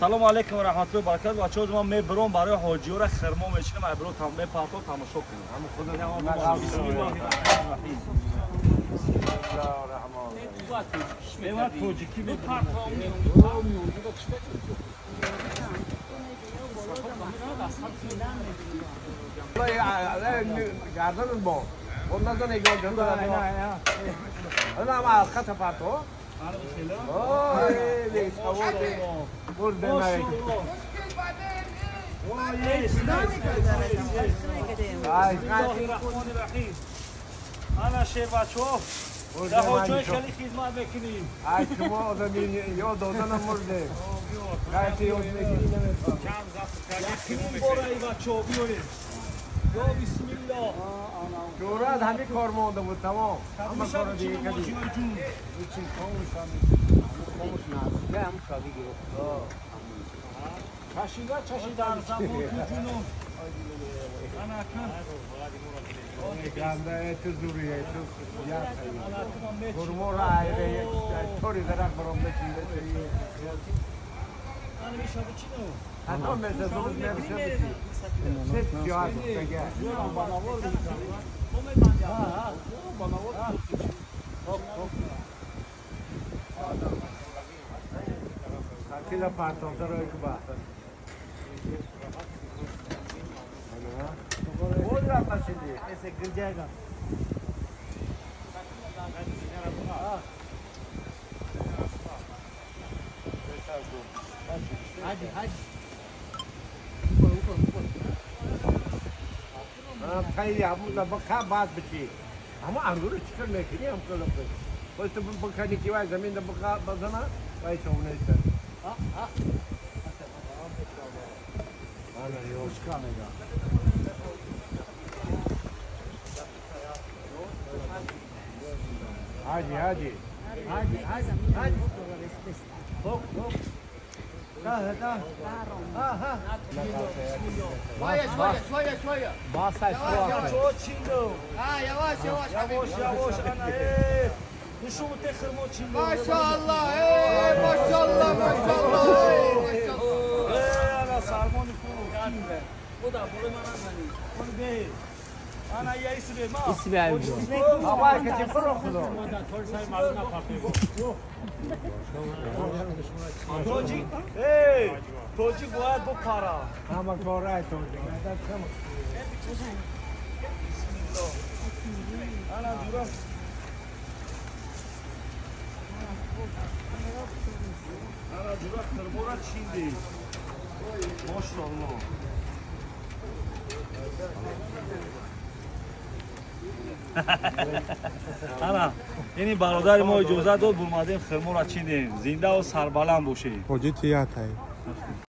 Салом алейкум ва раҳматуллоҳи ва баракатуҳ. Бачаҳо, ман мебарам барои ҳоҷиёра хирмо мечинам, айбро там мепартом, тамошо кунем. Бисмиллоҳи раҳмони раҳим. Ман тоҷикӣ мепартом. گردن با اون نزن ایگان جان نه نه از خط پرتو انا شیر بچه در حاجای خیلی خدمت میکنیم. ای شما آدمی یاد دادنم مرده. قیتی یاد میگیری نمیفهم. یقینیم برای بچه ها بیاریم. یا بسم الله. جورت همین کار مانده بود تمام. همه کار دیگه کردیم. چی خاموش هم خاموش نه هم شادی گرفت. چشیده چشیده در زمان تو جنون. انا کن. گنده تو زوریه تو یخ خرما را ایره طوری درخت برام بچینده. حتی مثل زود نمیشه بچی. سه جهت بگه. خیلی پرتابده رای که بحث. ऐसे गिर जाएगा। हाजी हाजी ऊपर ऊपर ऊपर। हाँ खाई हम बखा बात बची हम अंगूर चिकन में खिली हमको लोग बस तो बखा नहीं किया जमीन तो बखा बजना वैसे होने से हाँ हाँ हाँ ना ये उसका नहीं हाजी हाजी हाजी हाजी हाजी فوق فوق ها ها ها ها شوية شوية شوية شوية ها يواش يواش يواش يواش انا ايه نشوف تخرمو ما شاء الله ايه ما شاء الله ما شاء الله ما شاء الله ايه انا سالمون خدا بوله من اون به انا يا اسمي ما اسمي بابا كتير خذوا توجی ای توجی باید بپارا همه کارای توجی انا جورا انا جورا خرمورا چیندی ماشاءالله. ана ини бародари мо иҷозат дод, бурмадем хирморо чиндем. Зиндаву сарбаланд бошед. Ҳоҷи тиятай.